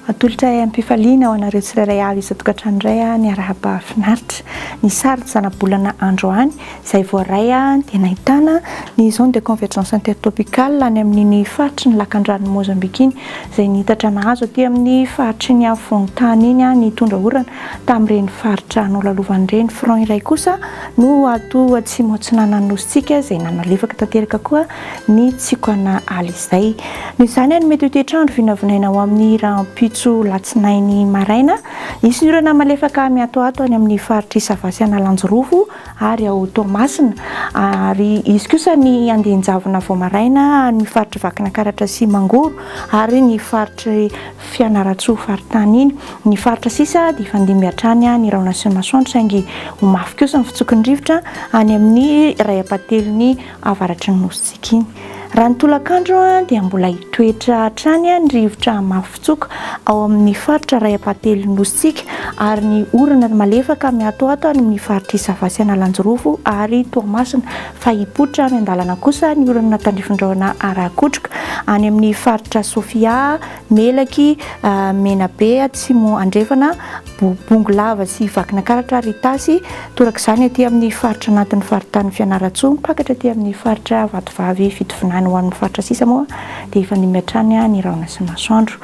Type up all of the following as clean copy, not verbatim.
Atolotray amim-pifaliana ho anareo tsirairay avy isan-tokantrano indray ny arahaba finaritra. Ny sary zanabolana androany izay voaray dia nahitana ny zone de convergence intertropicale any amin'iny faritry ny lakandranon'i Mozambique iny izay nitatra nahazo aty amin'ny faritry ny afovoan-tany iny nitondra orana tamin'ireny faritra nolalovany ireny. Front iray kosa no ato atsimo atsinanan'ny nosintsika izay nanalefaka tanteraka koa ny tsikona alizay. Noho izany, ny mety ho toetr'andro vinavinaina ho amin'ny rahampitso latsinainy maraina. Hisy ny orana malefaka miatoato any amin'ny faritr'i Sava sy Analanjirofo ary ao Toamasina. Ary hisy kosa ny andian-javona vao maraina any faritr'i Vakinankaratra sy Mangoro ary ny faritr'i Fianarantsoa faritany iny. Ny faritra sisa dia hifandimby hatrany ny rahona sy ny masoandro saingy ho mafy kosa ny fitsoky ny rivotra any amin'ny iray ampahatelon'ny avaratry ny nosintsika iny. Raha ny tolakandro dia mbola hitoetra hatrany ny rivotra mafy fitsoka ao amin'ny faritra iray ampahatelon'ny nosintsika ary ny orana malefaka miatoato any amin'ny faritr'i Sava sy Analanjirofo ary Toamasina fa hipoitra miandalana kosa ny orana tandrifin-drahona ara-kotroka any amin'ny faritra Sofia, Melaky, Menabe, Atsimo Andrefana, Bongolava sy Vakinankaratra ary Itasy, torak'izany aty amin'ny faritra anatin'ny faritanin'i Fianarantsoa, mipakatra aty amin'ny faritra Vatovavy Fitovinany. Ho an'ny faritra sisa moa dia efa nimy hatrany ny rahona sy ny masoandro.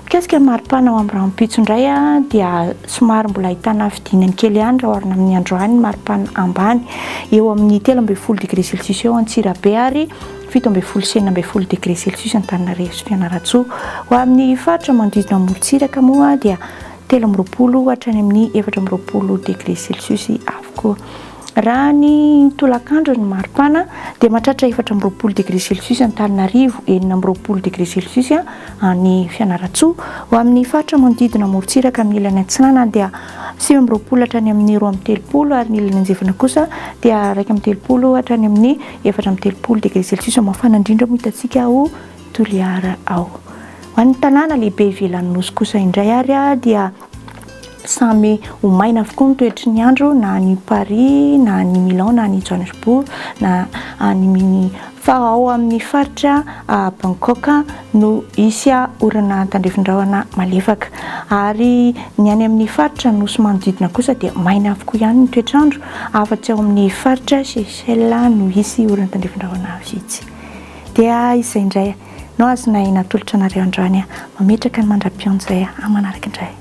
Mikasika ny maripana ho amin'ny rahampitso indray dia somary mbola ahitana fidinany kely ihany raha oharina amin'ny androany ny maripana ambany eo amin'ny 13 degré celsius eo Antsirabe ary 17 sy 16 degré celsius Antananarivo sy Fianarantsoa. Ho amin'ny faritra manodidina amorontsiraka moa dia 23 hatrany amin'ny 24 degré celsius avokoa. Raha ny tolakandro ny maripana dia mahatratra 24 degré celsius Antananarivo, 26 degré celsius any Fianarantsoa. Ho amin'ny faritra manodidina amorontsiraka amin'ny ilany atsinanana dia 29 hatrany amin'ny 32 ary ny ilany andrefana kosa dia 31 hatrany amin'ny 34 degré celsius. Mafana indrindra moa hitantsika ao Toliara ao. Ho an'ny tanàna lehibe ivelan'ny nosy kosa indray ary dia samy ho maina avokoa ny toetry ny andro na any Paris na any Milan na any Johannesburg na any fa ao amin'ny faritra Bangkok no hisy orana tandrifin-drahona malefaka ary ny any amin'ny faritra nosy manodidina kosa dia maina avokoa ihany ny toetr'andro afa-tsy ao amin'ny faritra Seychelles no hisy orana tandrifin-drahona vitsy. Dia izay indray no azonay natolotra anareo androany. Mametraka ny mandra-pihaona izay amin'ny manaraka indray.